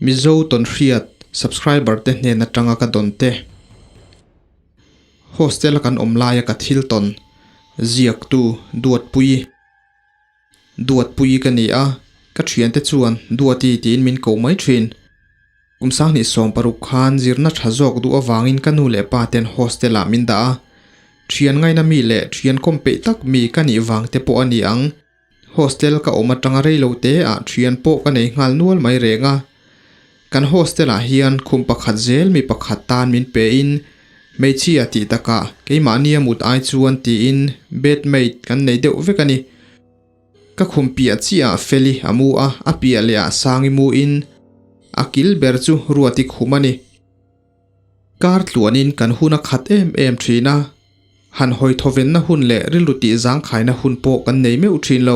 Mizo tawnhriat subscriber te hnen atanga ka dawn te. Hostel a kan awm laia ka thil tawn ziaktu Duatpuii Duatpuii ka ni a, ka thiante chuan Duati tiin min ko mai thin. Kum sanghnih 16 khan zirna tha zawk duh avangin ka nu leh pa ten hostel ah min dah a, thian ngaina mi leh thian kawm peih tak mi ka nih vang te pawh a ni ang. Hostel ka awm atanga rei lo te ah thian pawh ka nei nghal nual mai reng a. Kan hostel ah hian khum pakhat zel mi pakhat tan min pe in hmeichhia tih takah keimahnia mut ai chuan tiin bedmate kan nei deuh vek a ni. Ka khum piah chiah ah Feli a mu a, a piah leh ah Sangi mu in a kil ber chu Ruati khum a ni. Kar tluanin kan hun a khat em em thin a, han hawi thawvenna hun leh rilru tih zangkhaina hun pawh kan nei meuh thin lo.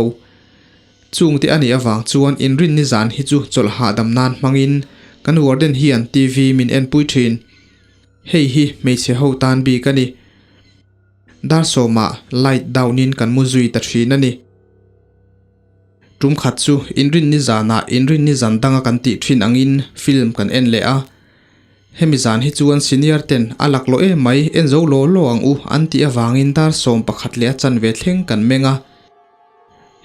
Chungte a nih avang chuan inrinni zan hi chu chawlh hahdam nan hmangin kan warden hian TV min enpui thin. Hei hi hmeichhe ho tan bik a ni. Dar sawmah light down in kan mu zui ta thin a ni. Tum khat chu inrinni zanah inrinni zan danga kan tih thin angin film kan en leh a. Hemi zan hi chuan senior ten a laklawh em mai en zo law law ang u an tih avangin dar 11 leh a chanve thleng kan meng a.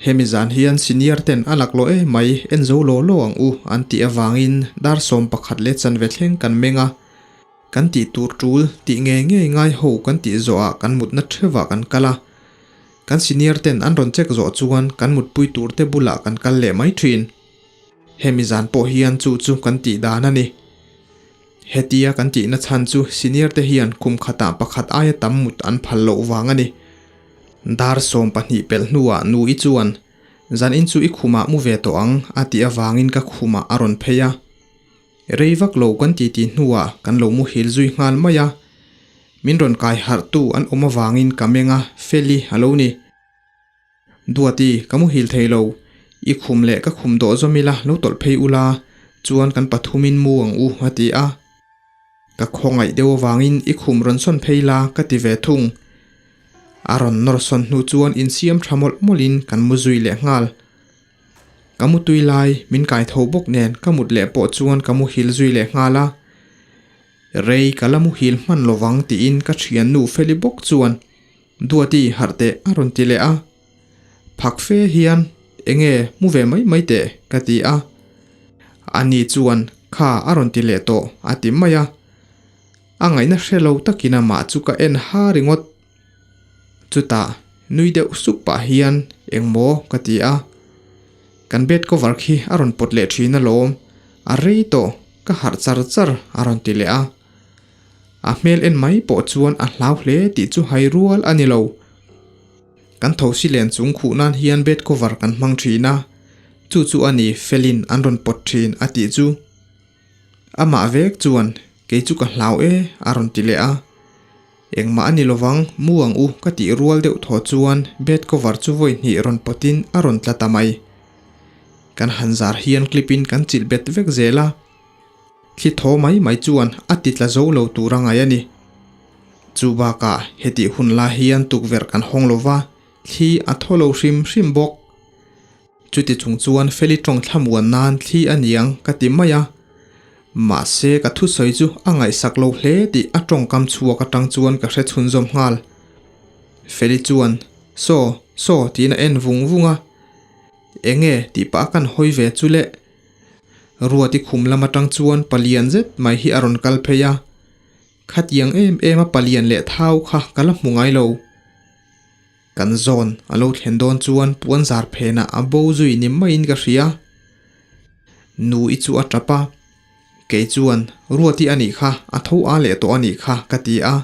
Hemi zan hian senior ten a laklawh em mai en zo law law ang u an tih avangin dar 11 leh chanve thleng kan meng a. Kan tih tur tul tih ngei ngei ngai ho kan tih zawhah kan mutna theuhah kan kal a. Kan senior ten an rawn check zawh chuan kan mutpui tur te bulah kan kal leh mai thin. Hemi zan pawh hian chu chu kan tih dan a ni. Hetia kan tihna chhan chu senior te hian kum khatah pakhat aia tam mut an phal loh vang a ni. Dar 12 pelh hnuah nu-i chuan, Zanin chu i khumah mu ve tawh ang a tih avangin ka khumah a rawn phei a. Rei vak lo kan titi hnuah kan lo muhil zui nghal mai a. Min rawn kai harh tu an awm avangin ka meng a, Feli a lo ni. Duati, ka muhil thei lo. I khum leh ka khum dawh zawm ila lo tawlh phei ula, chuan kan pathumin mu ang u a ti a. Ka khawngaih deuh avangin i khum rawn sawn phei la ka ti ve thung. A rawn nawr sawn hnu chuan insiam tha mawlh mawlhin kan mu zui leh nghal. Ka mu tui lai min kai tho bawk nen ka mut leh pawh chuan ka muhil zui leh nghal a. Rei ka la muhil hman lovang tiin ka thiannu Feli bawk chuan Duati harh teh a rawn ti leh a. Phak fe hian enge mu ve mai mai teh ka ti a. Ani chuan kha a rawn ti leh tawh a ti mai a. A ngaihna hre lo takin amah chu ka en ha ringawt. Chutah nui deuh sup pah hian engmaw ka ti a. Kan bed cover khi a rawn pawt leh thin alawm, a rei tawh ka harh char char a rawn ti leh a. A hmel en mai pawh chuan a hlau hle tih chu hai rual a ni lo. Kan thosi len chung khuh nan hian bed cover kan hmang thin a, chu chu a ni Felin an rawn pawt thin a tih chu. Amah vek chuan kei chu ka hlau e a rawn ti leh a. Engmah a ni lovang, mu ang u ka tih rual deuh thaw chuan bed cover chu vawi hnih rawn pawtin a rawn tla ta mai. Kan han zar hian clip in kan chilh bet vek zel a. Thli thaw mai mai chuan a ti tla zo lo tur a ngai a ni. Chu bakah hetih hun lai hian tukverh kan hawng lo va, thli a thaw lo hrim hrim bawk. Chuti chung chuan Feli tawng thlamuan nan thli a niang ka ti mai a. Mahse ka thusawi chu a ngaihsak lo hle tih a tawngkam chhuak atang chuan ka hre chhunzawm nghal. Feli chuan, Saw, saw tiin a en vung vung a. Enge tih pah a kan hawi ve chu le. Ruati khum lam atang chuan palian zet mai hi a rawn kal phei a. Khatiang em em a palian leh thau kha ka la hmu ngai lo. Kan zawn a lo thlen dawn chuan puan zar phenah a bo zui ni maiin ka hria. Nu i chu a tap a, kei chuan Ruati a nih kha, a tho a leh tawh a nih kha ka ti a.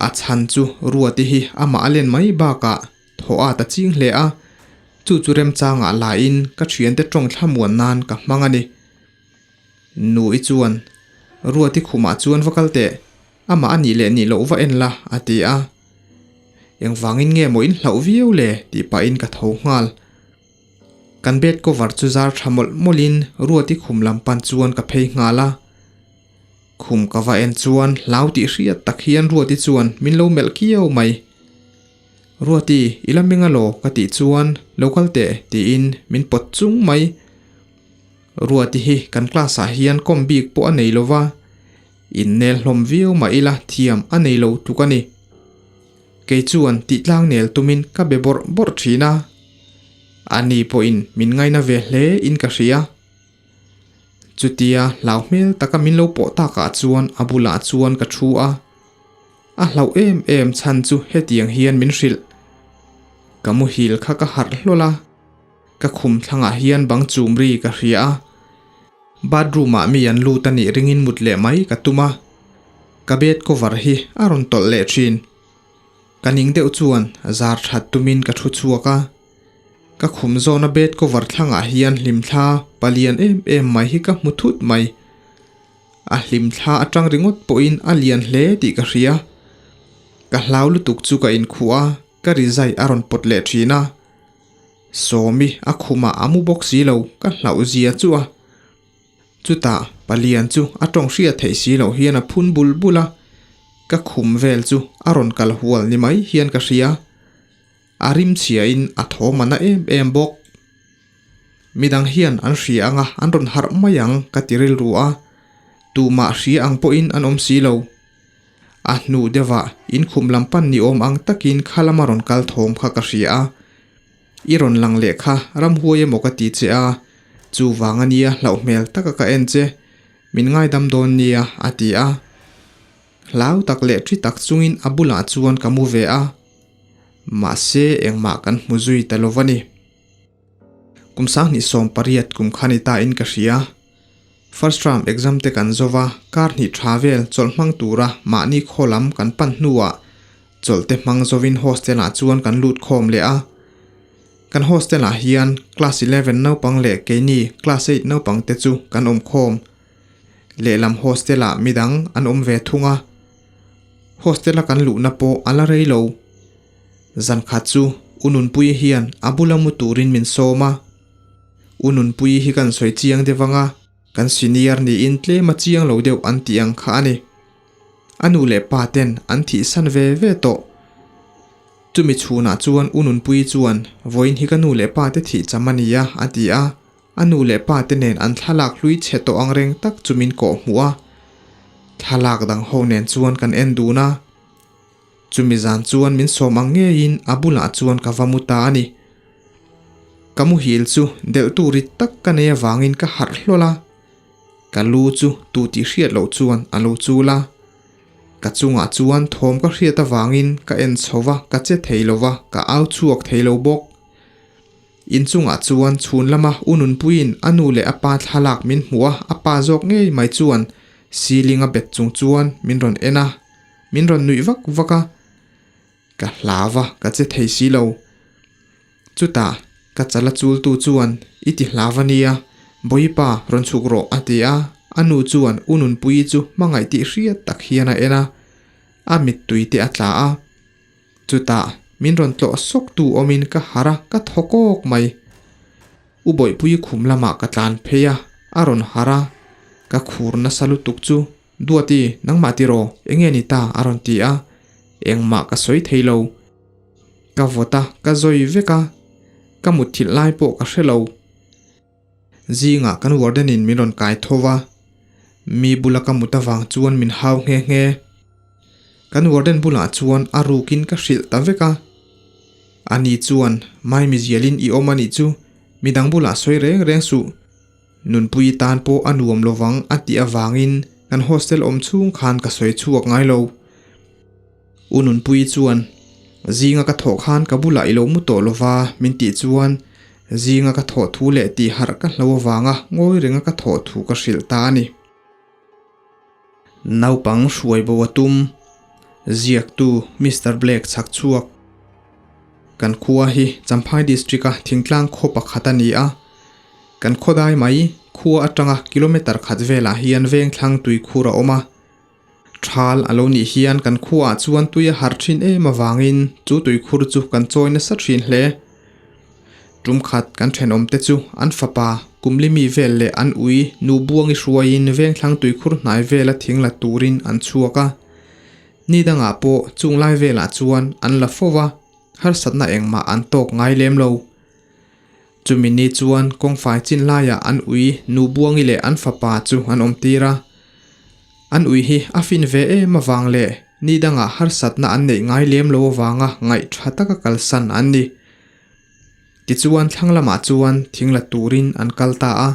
A chhan chu Ruati hi amah a len mai bakah thaw at a ching hle a, chu chu remchangah lain ka thiante tawng thlamuan nan ka hmang a ni. Nu i chuan Ruati khumah chuan va kal teh, amah a nih leh nih loh va en la a ti a. Engvangin nge maw in hlauh viau le tih pahin ka tho nghal. Kan bed cover chu zar tha mawlh mawlhin Ruati khum lam pan chuan ka phei nghal a. Khum ka va en chuan hlau tih hriat tak hian Ruati chuan min lo melh kiau mai. Ruati, i la meng alaw ka tih chuan lo kal teh tiin min pawt chung mai. Ruati hi kan class ah hian kawm bik pawh a nei lo va, innel hlawm viau mah ila thiam a nei lo tluk a ni. Kei chuan tih tlang nel tumin ka be bawrh bawrh thin a, ani pawhin min ngaina ve hle in ka hria. Chutia hlau hmel taka min lo pawh takah chuan a bulah chuan ka thu a, a hlauh em em chhan chu hetiang hian min hrilh. Ka muhil kha ka harh hlawl a. Ka khum thlangah hian bang chum ri ka hria a, bathroom ah mi an lut a nih ringin mut leh mai ka tum a, ka bed cover hi a rawn tawlh leh thin. Ka ning deuh chuan zar that tumin ka thu chhuak a, ka khum zawna bed cover thlangah hian hlimthla palian em em mai hi ka hmu thut mai. A hlimthla atang ringawt pawhin a lian hle tih ka hria. Ka hlau lutuk chu ka inkhuh a, ka rizai a rawn pawt leh thin a. Sawmi a khumah a mu bawk si lo, ka hlauh zia chu a. Chutah Palian chu a tawng hriat theih si loh hian a phun bul bul a, ka khum vel chu a rawn kal hual ni mai hian ka hria. A rim chhiain a thawm a na em em bawk. Midang hian an hria anga an rawn harh mai ang ka ti rilru a, tumah hria ang pawhin an awm si lo. A hnu deuhah inkhum lam pan ni awm ang takin kha lama rawn kal thawm kha ka hria a. I rawn lang leh kha ramhuai emaw ka ti che a, chuvang a nia hlauh hmel taka ka en che, min ngaidam dawn nia a ti a. Hlau tak leh thi tak chungin a bulah chuan ka mu ve a, mahse engmah kan hmu zui ta lo va ni. Kum 2018 kum kha ni ta in ka hria. First term exam te kan zo va, kar hnih tha vel chawlh hmang tura mahni khaw lam kan pan hnuah chawlh te hmang zovin hostel ah chuan kan lut khawm leh a. Kan hostel ah hian class 11 naupang leh keini class 8 naupang te chu kan awm khawm. Lehlam hostel ah midang an awm ve thung a. Hostel a kan luhna pawh a la rei lo. Zan khat chu U Nunpuii hian a bula mu turin min sawm a. U Nunpuii hi kan sawi chiang deuh ang a, kan senior niin tlem a chiang lo deuh an tih ang kha a ni. A nu leh pa ten an thihsan ve ve tawh. Chumi chhunah chuan U Nunpuii chuan vawiin hi ka nu leh pa te thih cham a ni a, a ti a. A nu leh pa te nen an thlalak hlui chhe tawh ang reng tak chu min kawh hmuh a. Thlalak dang ho nen chuan kan en dun a. Chumi zan chuan min sawm ang ngeiin a bulah chuan ka va mu ta a ni. Ka muhil chu delh tu rit tak ka nei avangin ka harh hlawl a, ka lu chu tu tih hriat loh chuan a lo chul a. Ka chungah chuan thawm ka hriat avangin ka en chho va, ka che thei lo va, ka au chhuak thei lo bawk. Inchungah chuan chhun lama U Nunpuiin a nu leh a pa thlalak min hmuh a, a pa zawk ngei mai chuan ceiling a bet chung chuan min rawn en a. Min rawn nuih vak vak a, ka hlau a, ka che thei si lo. Chutah ka chala chultu chuan i ti hlau a nia, Bawipa rawn chhuk rawh a ti a, a nu chuan U Nunpuii chu hmangaih tih hriat tak hian a en a, a mittui te a tla a. Chutah min rawn tlawh sawk tu awmin ka harh a, ka thaw kawk mai. U Bawihpuii khum lamah ka tlan phei a, a rawn harh a, ka khur nasa lutuk chu Duati, nangmah tiraw, enge ni ta? a rawn ti a, engmah ka sawi thei lo. Ka vawt a, ka zawi vek a, ka mutthilh lai pawh ka hre lo. Zingah kan warden in min rawn kai tho va, mi bula ka mut avang chuan min hau nghe nghe. Kan warden bulah chuan a rukin ka hrilh ta vek a. Ani chuan, Maimizialin i awm anih chu, midang bulah sawi reng reng suh. Nunpui tan pawh a nuam lovang a tih avangin kan hostel awm chhung khan ka sawi chhuak ngai lo. U Nunpui chuan, Zinga ka thawh khan ka bulah i lo mu tawh lova min tih chuan zinga ka thawh thu leh tih harh ka hlo avanga ngawi renga ka thawh thu ka hrilh ta a ni. Naupang hruai bo a tum. Ziaktu Mister Black chhak chhuak. Kan khua hi Champhai District-a thingtlang khaw pakhat a ni a. Kan khawdai mai khua atanga kilometre khat velah hian vengthlang tuikhur a awm a. Thal a lo nih hian kan khuaah chuan tui a har thin em avangin chu tuikhur chu kan chawi nasa thin hle. Tum khat kan thenawmte chu an fapa Kumlimi vel leh an ui nu Buangi hruaiin vengthlang tuikhur hnai vela thing la turin an chhuak a. Ni dangah pawh chung lai velah chuan an la fo va, harsatna engmah an tawk ngai lem lo. Chumi ni chuan kawngfai chin laiah an ui Nubuangi leh an fapa chu an awm tir a. An ui hi a fin ve em avang leh ni dangah harsatna an neih ngai lem lo avanga ngaih tha taka kalsan an ni. Tichuan thlang lamah chuan thing la turin an kal ta a.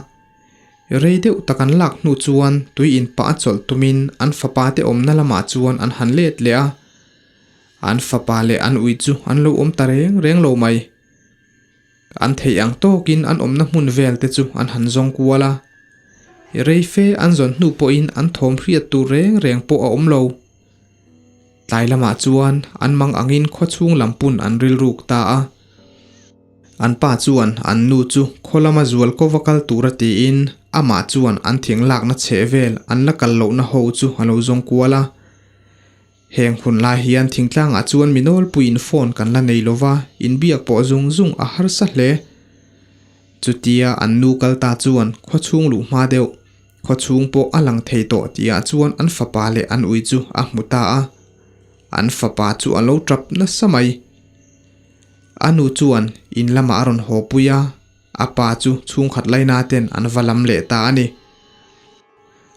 Rei deuh tak an lak hnu chuan tui in pah a chawlh tumin an fapa te awmna lamah chuan an han let leh a. An fapa leh an ui chu an lo awm ta reng reng lo mai. An theih ang tawkin an awmna hmun vel te chu an han zawng kual a. Rei fe an zawn hnu pawhin an thawm hriat tur reng reng pawh a awm lo. Tlai lamah chuan an mang angin khawchhung lam pun an rilruk ta a. An pa chuan an nu chu khaw lama zual ko va kal tura tiin amah chuan an thing lakna chheh vel an la kal lohna ho chu a lo zawng kual a. Heng hun lai hian thingtlangah chuan mi nawlpuiin phone kan la nei lova, inbiak pawh zung zung a harsa hle. Chutia an nu kal ta chuan khawchhung luh hma deuh, khawchhung pawh a lang thei tawh tihah chuan an fapa leh an ui chu a hmu ta a. An fapa chu a lo tap nasa mai. A nu chuan in lamah a rawn haw pui a, a pa chu chhungkhat laina ten an va lam leh ta a ni.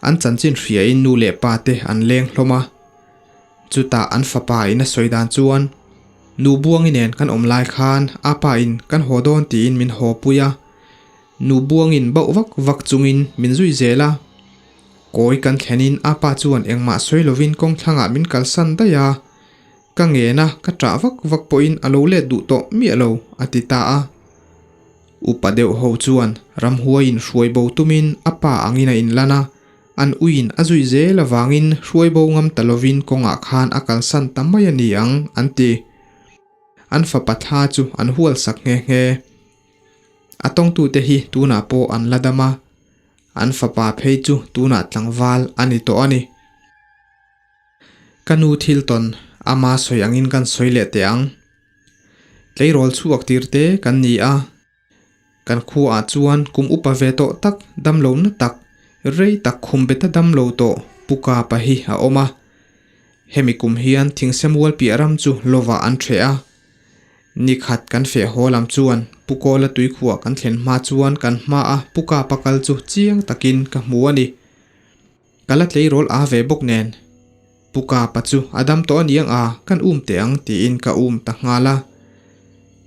An chanchin hriain nu leh pa te an leng hlawm a. Chutah an fapa in a sawi dan chuan, Nu Buangi nen kan awm lai khan a pa in kan haw dawn tiin min haw pui a. Nu Buangin bauh vak vak chungin min zui zel a. Kawi kan thlenin a pa chuan engmah sawi lovin kawngthlangah min kalsan daih a. Ka ngen a, ka ṭah vak vak pawhin a lo let duh tawh miah lo, a ti ta a. Upa deuh ho chuan ramhuaiin hruai bo tumin a pa angin a inlan a, an uiin a zui zel avangin hruai bo ngam ta lovin kawngah khan a kalsan ta mai a ni ang, an ti. An fapa thla chu an hual sak nghe nghe. A tawngtute hi tunah pawh an la dam a, an fapa phei chu tunah tlangval a ni tawh a ni. Ka nu thil tawn ama sawi angin kan sawi leh teh ang. Tleirawl chhuak tir te kan ni a, kan khuaah chuan kum upa ve tawh tak damlo na tak, rei tak khum beta damlo tawh Pu Kapa hi a awm a. Hemi kum hian Thingsemual piah ram chu lovah an ṭheh a. Nikhat kan feh haw lam chuan Pu Kawla tuikhuah kan thlen hma chuan kan hmaa Pu Kapa kal chu chiang takin ka hmu a ni. Ka la tleirawl a ve bawk nen. Pu Kapa chu a dam tawh aniang a, kan um teh ang tiin ka um ta nghal a.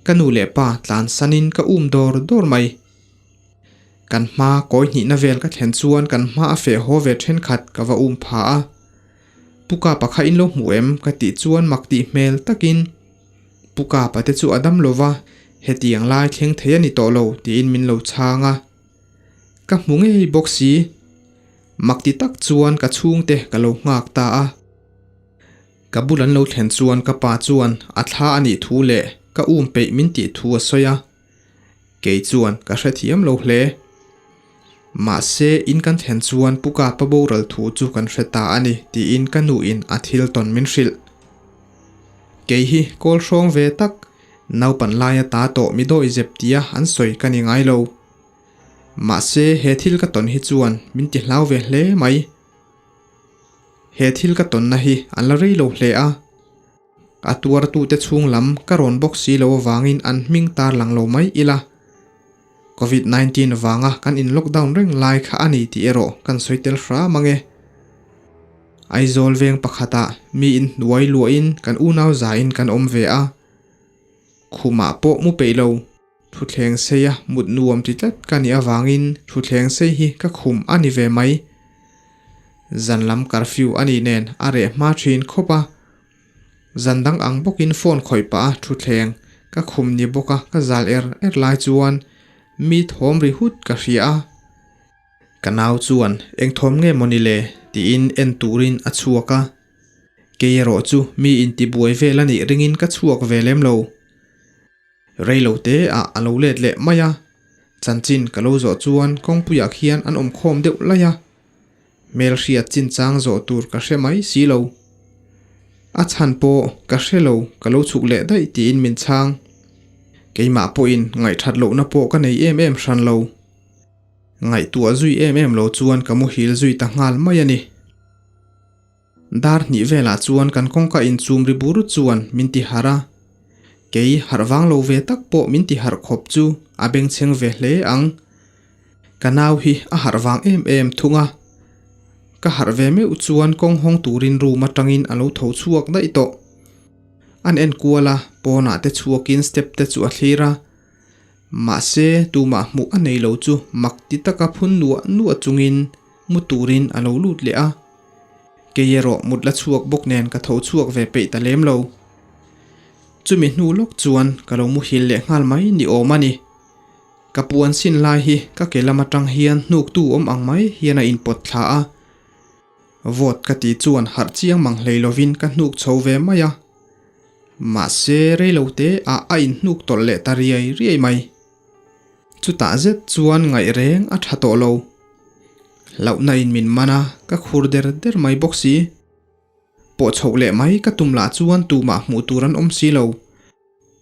Ka nu leh pa tlan sanin ka um dawr dawr mai. Kan hma kawi hnihna vel ka thlen chuan kan hma a feh haw ve thenkhat ka va um pha a. Pu Kapa kha in lo hmu em ka tih chuan mak tih hmel takin Pu Kapa te chu a dam lova, hetiang lai thleng thei a ni tawh lo tiin min lo chhang a. Ka hmu ngei bawk si. Mak ti tak chuan ka chhungte ka lo nghak ta a. Ka bul an lo thlen chuan ka pa chuan a thla a nih thu leh ka um peih min tih thu a sawi a. Kei chuan ka hrethiam lo hle. Mahse in kan thlen chuan Pu Kapa boral thu chu kan hre ta a ni tiin ka nuin a thil tawn min hrilh. Kei hi kawl hrawng ve tak, naupan laia ta tawh mi dawi zep tia an sawi ka ni ngai lo. Mahse, he thil ka tawn hi chuan min ti hlau ve hle mai. He thil ka tawnna hi an la rei lo hle a. A tuartute chhung lam ka rawn bawk si lo avangin an hming tar lang lo mai ila. Covid 19 vanga kan in lockdown reng lai kha a ni tih erawh kan sawi tel hram ang e. Aizawl veng pakhatah mi in hnuai luahin kan unau zain kan awm ve a. Khumah pawh mu peih lo. Thuthleng seia mut nuam ti tlat ka nih avangin thuthleng sei hi ka khum a ni ve mai. Zan lam curfew a nih nen a reh hma thin khawp a. Zan dang ang bawkin phone khawih pah a thuthleng ka khum ni bawk a ka zal er er lai chuan mi thawm ri hut ka hria a. Ka nau chuan eng thawm nge maw ni le tiin en turin a chhuak a. Kei erawh chu mi intibuai vel a nih ringin ka chhuak ve lem lo. Reilo te ah a lo let leh mai a, chanchin ka lo zawh chuan kawngpuiah khian an awm khawm deuh laih a, hmelhriat chinchang zawh tur ka hre mai si lo. A chhan pawh ka hre lo ka lo chhuk leh daih tiin min chhang. Keimah pawhin ngaihthat lohna pawh ka nei em em hran lo. Ngaihtuah zui em em lo chuan ka muhil zui ta nghal mai a ni. Dar hnih velah chuan kan kawngka inchum ri bur chuan min ti harh a. Kei harh vang lo ve tak pawh min ti harh khawp chu a bengchheng ve hle ang. Ka nau hi a harh vang em em thung a. Ka harh ve meuh chuan kawng hawng turin room atangin a lo tho chhuak daih tawh. An en kual a, pawnah te chhuakin step te chu a thlir a. Mahse, tumah hmuh a nei lo chu mak ti taka phun nuah nuah chungin mu turin a lo lut leh a. Kei erawh mut la chhuak bawk nen ka tho chhuak ve peih ta lem lo. Chumi hnu lawk chuan ka lo muhil leh nghal mai ni awm a ni. Ka puan sin lai hi ka ke lam atang hian hnuktu awm ang mai hian a inpawt thla a. Vawt ka ti chuan harh chiang mang hlei lovin ka hnuk chho ve mai a. Mahse reilote ah a inhnuk tawlh leh ta riai riai mai. Chutah zet chuan ngaih reng a tha tawh lo. Hlauhna in min man a, ka khur der der mai bawk si. Pawh chhoh leh mai ka tum lah chuan tumah hmuh tur an awm si lo.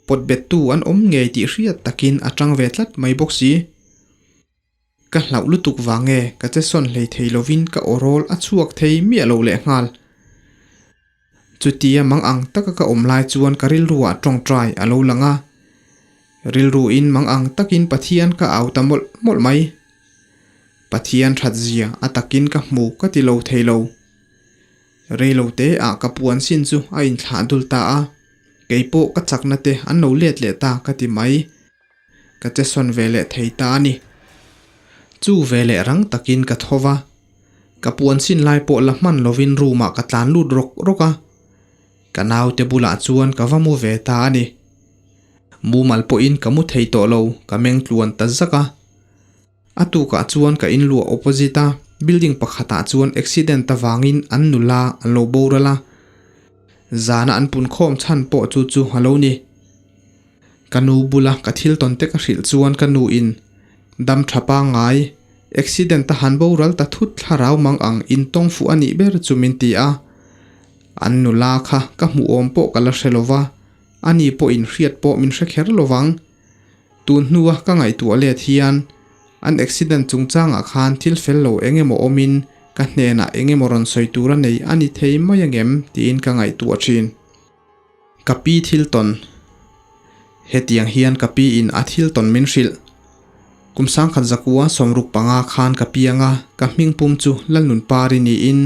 Pawt bettu an awm ngei tih hriat takin a tang ve tlat mai bawk si. Ka hlauh lutuk vang nge ka che sawn hlei thei lovin ka aw rawl a chhuak thei miah lo leh nghal. Chutia mang ang taka ka awm lai chuan ka rilruah tawngtai a lo lang a. Rilruin mang ang takin Pathian ka au ta mawlh mawlh mai. Pathian that zia a takin ka hmu ka ti lo thei lo. Reilote ah ka puan sin chu a inthlah dul ta a, keipawh ka chakna te an lo let leh ta ka ti mai. Ka che sawn ve leh thei ta a ni. Chu ve leh rang takin ka tho va, ka puan sin lai pawh la hman lovin room ah ka tlan lut rawk rawk a. Ka naute bulah chuan ka va mu ve ta a ni. Mumal pawhin ka mu thei tawh lo, ka meng tluan ta zak a. A tukah chuan ka inluah opposite a building pakhatah chuan accident avangin an nula an lo boral a, zana an punkhawm chhan pawh chu chu a lo ni. Ka nu bula ka thil tawn te ka hrilh chuan ka nu in dam tha pangngai, accident a han boral ta thut thlarau mang ang intawng fuh a nih ber chu min ti a. An nula kha ka hmuh awm pawh ka la hre lova, ani pawhin hriat pawh min hre kher lovang. Tun hnua ka ngaihtuah let hian an accident chungchangah khan thil fel lo eng emaw awmin ka hnenah eng emaw rawn sawi tur a nei a ni thei mai angem tiin ka ngaihtuah thin. Ka pi thil tawn. Hetiang hian ka pi in a thil tawn min hrilh. Kum sangkhat zakua 65 khan ka piang a, ka hming pum chu Lalnun Pari niin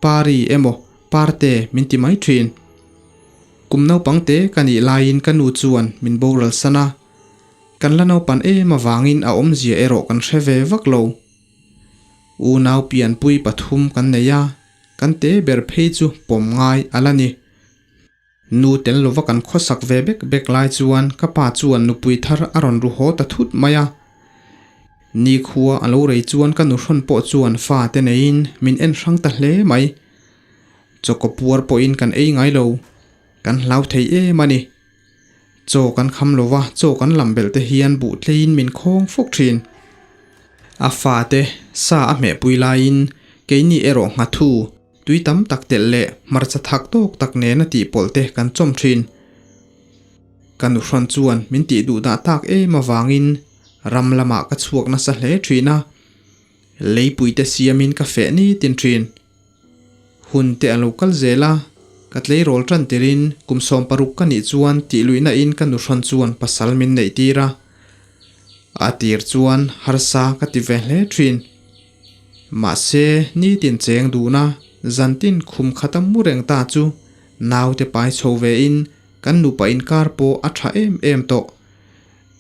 Pari emaw Parte min ti mai thin. Kum naupang te ka nih laiin ka nu chuan min boral san a, kan la naupan em avangin a awmzia erawh kan hre ve vak lo. Unau pianpui pathum kan nei a, kan te ber phei chu pawm ngai a la ni. Nu tel lova kan khawsak ve bek bek lai chuan ka pa chuan nupui thar a rawn ru haw ta thut mai a. Nikhua a lo rei chuan ka nuhrawn pawh chuan fa te neiin min en hrang ta hle mai. Chaw kaw puar pawhin kan ei ngai lo, kan hlau thei em a ni. Chaw kan kham lo va, chaw kan lam belh te hian buh tleiin min khawng fawk thin. A fate sa a hmehpui laiin keini erawh nghathu, tui tam tak telh leh hmarcha thak tawk tak nena tih pawlh te kan chawm thin. Ka nuhrawn chuan min tih duh dah tak em avangin ram lamah ka chhuak nasa hle thin a, leipuite siamin ka feh nitin thin. Hun te a lo kal zel a, ka tleirawl tan tirin kum 60 ka nih chuan tih luihna in ka nuhrawn chuan pasal min neih tir a. A tir chuan harsa ka ti ve hle thin. Mahse nitin cheng duhna zantin khum khata mu reng ta chu naute pai chho ve in kan nupa inkar pawh a tha em em tawh.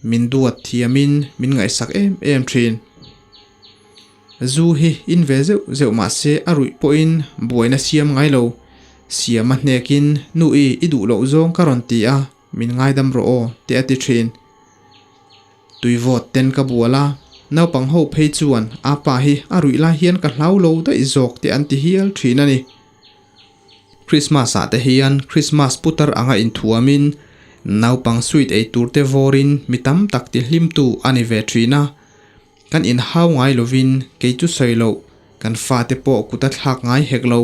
Min duat thiamin min ngaihsak em em thin. Zu hi in ve zeuh zeuh mah se a ruih pawhin buaina siam ngai lo. Siam a hnekin, Nu i, i duh loh zawng ka rawn ti a, min ngaidam rawh aw, te a ti thin. Tui vawt ten ka bual a, naupang ho phei chuan a pa hi a ruih lai hian ka hlau lo daih zawk te an ti hial thin a ni. Christmas ah te hian Christmas putar anga inthuamin naupang sweet ei tur te vawrin mi tam tak ti hlimtu a ni ve thin a. Kan inhau ngai lovin kei chu sawi loh, kan fate pawh kut a thlak ngai hek lo.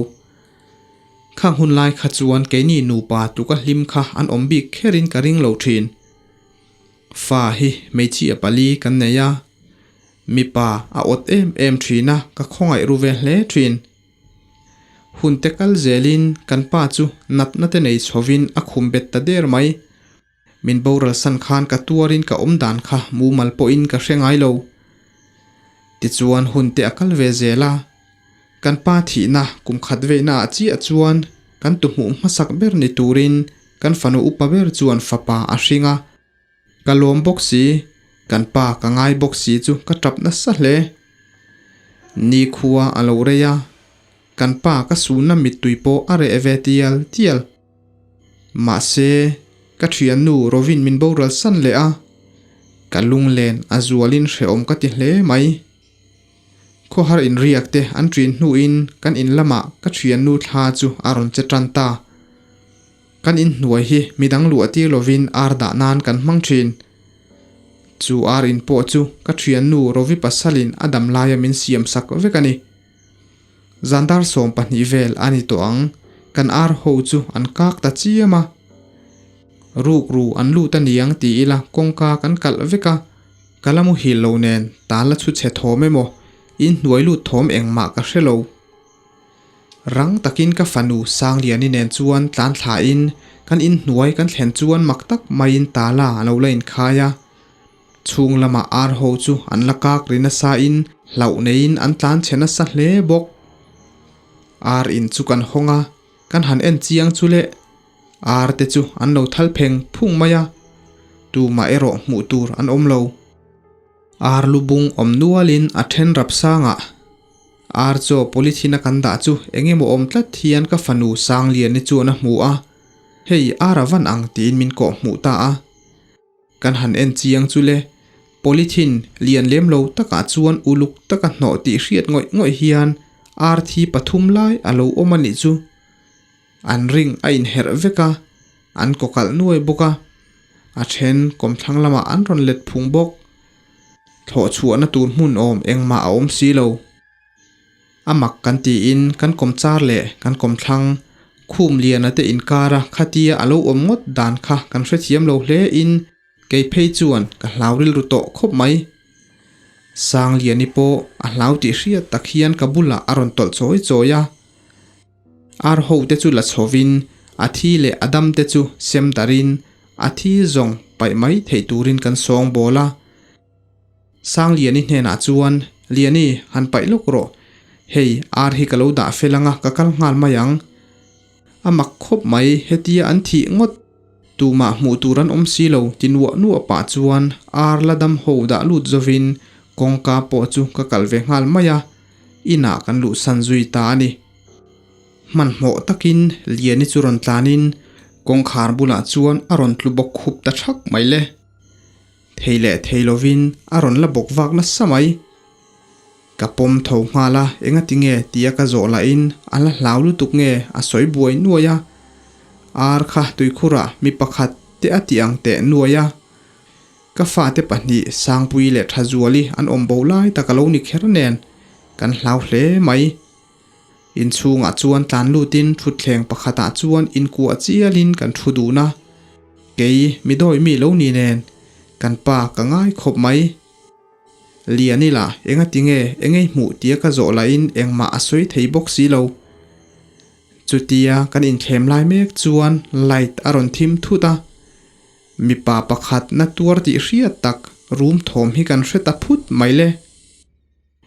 Khang hun lai kha chuan keini nupa tuka hlim kha an awm bik kherin ka ring lo thin. Fa hi hmeichhia pali kan nei a, mipa a awt em em thin a, ka khawngaih ru ve hle thin. Hun te kal zelin kan pa chu natna te nei chhovin a khum bet ta der mai. Min boral san khan ka tuarin ka awm dan kha mumal pawhin ka hre ngai lo. Tichuan hun te a kal ve zel a, kan pa thihna kum khat veihna ah chiah chuan kan tuhmuh hmasak ber ni turin kan fanu upa ber chuan fapa a hring a. Ka lawm bawk si, kan pa ka ngai bawk si chu ka tap nasa hle. Nikhua a lo rei a, kan pa ka suhna mittui pawh a reh ve tial tial. Mahse, ka thiannu Rovin min boral san leh a, ka lunglen a zualin hrehawm ka ti hle mai. Khawhar inriak te an ṭin hnuin kan in lamah ka thiannu thla chu a rawn che tan ta. Kan inhnuai hi midang luah tir lovin ar dah nan kan hmang thin. Chu ar in pawh chu ka thiannu Rovi pasalin a dam laia min siam sak vek a ni. Zandar 12 vel a ni tawh ang, kan ar ho chu an kak ta chiam a. Rukru an lut a niang ti ila kawngka kan kalh vek a, ka la muhil lo nen tan la chhu chhe thawm emaw inhnuai lut thawm engmah ka hre lo. Rang takin ka fanu Sangliani nen chuan tlan thlain kan inhnuai kan thlen chuan mak tak maiin tala a lo la inkhai a. Chhung lamah ar ho chu an la kak ri nasa in hlauh neiin an tlan chhe nasa hle bawk. Ar in chu kan hawng a, kan han en chiang chu le ar te chu an lo thal pheng phung mai a, tumah erawh hmuh tur an awm lo. Ar lubung awm nualin a then rap sangah Ar chaw polythene a kan dah chu eng emaw awm tlat hian ka fanu Sangliani chuan a hmu a, hei ar a van ang tiin min kawh hmuh ta a. Kan han en chiang chu le, polythene lian lem lo takah chuan uluk taka hnawh tih hriat ngawih ngawih hian ar thi pathum lai a lo awm a nih chu. An ring a inherh vek a, an kawkalh nuai bawk a, a then kawmthlang lamah an rawn let phung bawk. Thlawh chhuahna tur hmun awm engmah a awm si lo. A mak kan tiin kan kawm char leh kan kawm thlang khum liana te inkara khatia a lo awm ngawt dan kha kan hrethiam lo hle in kei phei chuan ka hlau rilru tawh khawp mai. Sangliani pawh a hlau tih hriat tak hian ka bulah a rawn tawlh chawi chawi a. Ar ho te chu la chhovin a thi leh a dam te chu sem darin a thi zawng paih mai theih turin kan sawng bawl a. Sangliani hnenah chuan, Liani, han paih lawk rawh. Hei, ar hi ka lo dah fel anga ka kal nghal mai ang. A mak khawp mai, hetia an thih ngawt. Tumah hmuh tur an awm si lo ti nuah nuah pah chuan ar la dam ho dah lut zovin kawngka pawh chu ka kalh ve nghal mai a. Inah kan luhsan zui ta a ni. Hmanhmawh takin Liani chu rawn tlanin kawngkhar bulah chuan a rawn tlu bawk khup ta thak mai le. Thei leh thei lovin a rawn la bawk vak nasa mai. Ka pawm tho nghal a, engati nge tia ka zawh lahin a la hlau lutuk nge a sawi buai nuai a. Ar kha tuikhurah mi pakhat te a ti ang teh nuai a. Ka fate pahnih Sangpui leh Thazuali an awm bo lai tak a lo ni kher nen kan hlau hle mai. Inchhungah chuan tlan lutin thutthleng pakhatah chuan inkuah chialin kan thu dun a. Kei mi dawi mi lo ni nen kan pa ka ngai khawp mai. Liani lah engati nge engei hmuh tia ka zawh lahin engmah a sawi thei bawk si lo. Chutia kan inthlem lai mek chuan light a rawn thim thut a. Mipa pakhat na tuar tih hriat tak rum thawm hi kan hre ta phut mai le.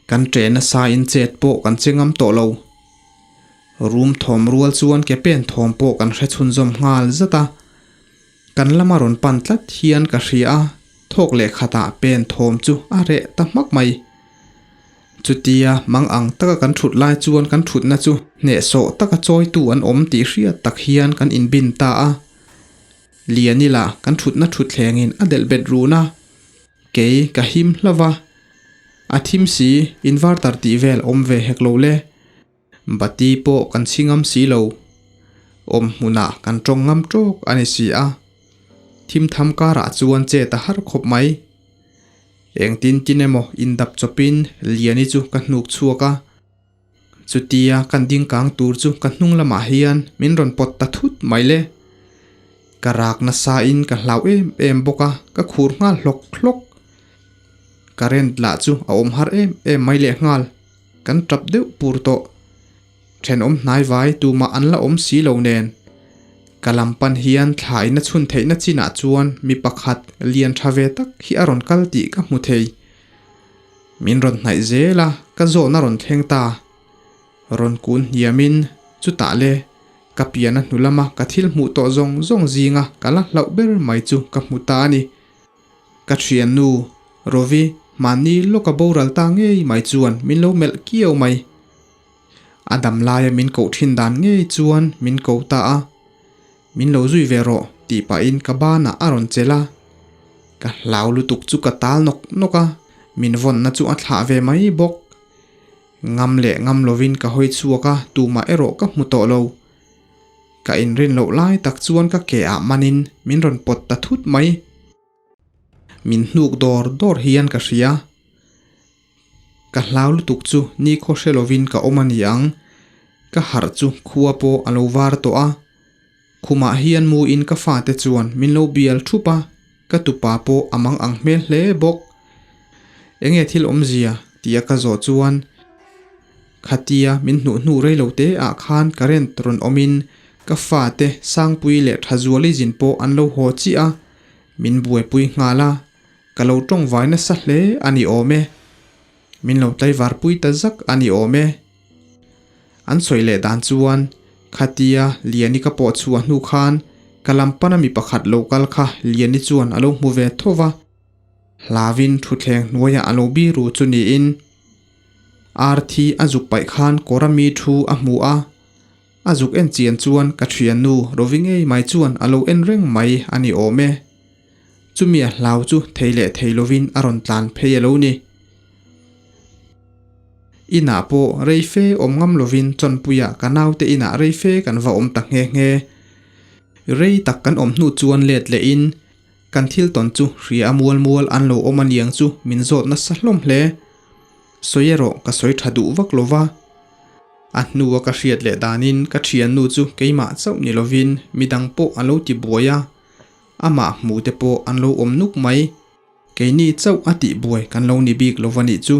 Kan ṭe nasa in chet pawh kan che ngam tawh lo. Rum thawm rual chuan ke pen thawm pawh kan hre chhunzawm nghal zat a. Kan lama rawn pan tlat hian ka hria a, thawk leh khatah pen thawm chu a reh ta hmak mai. Chutia mang ang taka kan thut lai chuan kan thutna chu hnehsawh taka chawitu an awm tih hriat tak hian kan inbin ta a. Liani lah kan thutna thutthlengin a delh bet run a, kei ka him hlauh va, a thim si inverter tih vel awm ve hek lo le, bati pawh kan chhi ngam si lo, awm hmunah kan tawng ngam tawk a ni si a, thim tham karah chuan chet a har khawp mai. Engtin tin emaw indap chawpin Liani chu ka hnuk chhuak a. Chutia kan ding kang tur chu ka hnung lamah hian min rawn pawt ta thut mai le. Ka rak nasa in ka hlau em em bawk a, ka khur nghal hlawk hlawk. Current lah chu a awm har em em mai leh nghal, kan tap deuh pur tawh. Thenawm hnai vai tumah an la awm si lo nen. Ka lam pan hian thla in a chhun theihna chinah chuan mi pakhat lian tha ve tak hi a rawn kal tih ka hmu thei. Min rawn hnaih zel a, ka zawhna rawn thleng ta. Rawn kun hniamin, chutah le, ka pian a hnu lama ka thil hmuh tawh zawng zawng zinga ka la hlauh ber mai chu ka hmu ta a ni. Ka thiannu, Rovi, mahni lawka boral ta ngei mai chuan min lo melh kiau mai. A dam laia min koh thin dan ngei chuan min ko ta a, Min lo zui ve rawh tih pahin ka banah a rawn chelh a. Ka hlau lutuk chu ka tal nawk nawk a, min vawnna chu a thlah ve mai bawk. Ngam leh ngam lovin ka hawi chhuak a, tumah erawh ka hmu tawh lo. Ka inrin loh lai tak chuan ka ke ah manin min rawn pawt ta thut mai. Min hnuk dawr dawr hian ka hria. Ka hlau lutuk chu ni khaw hre lovin ka awm a ni ang. Ka harh chu khua pawh a lo var tawh a. Khumah hian mu in ka fate chuan min lo bial thup a, ka tupa pawh a mang ang hmel hle bawk. Enge thil awmzia tia ka zawh chuan khatia min hnuh hnu rei lo te ah khan current rawn awm in ka fate Sangpui leh Thazuali zin pawh an lo haw chiah a, min buaipui nghal a, ka lo tawngvai nasa hle a ni awm e. Min lo tlaivarpui ta zak a ni awm e. An sawi leh dan chuan khatia Liani ka pawh chhuah hnu khan ka lam pana mi pakhat lo kal kha Liani chuan a lo hmu ve tho va, hlavin thutthleng hnuaiah a lo biru chu niin Arthi a zuk paih khan kawra mi thu a hmu a, a zuk en chian chuan ka thiannu Rovi ngei mai chuan a lo en reng mai a ni awm e. Chumi a hlau chu thei leh thei lovin a rawn tlan phei a lo ni. Inah pawh rei fe awm ngam lovin Chawnpuia ka naute inah rei fe kan va awm ta nghe nghe. Rei tak kan awm hnu chuan let lehin kan thil tawn chu hria a mual mual an lo awm aniang chu min zawt nasa hlawm hle. Sawi erawh ka sawi tha duh vak lova. A hnua ka hriat leh danin ka thiannu chu keimah chauh ni lovin midang pawh a lo ti buai a, amah hmu te pawh an lo awm nuk mai. Keini chauh a tih buai kan lo ni bik lo va nih chu.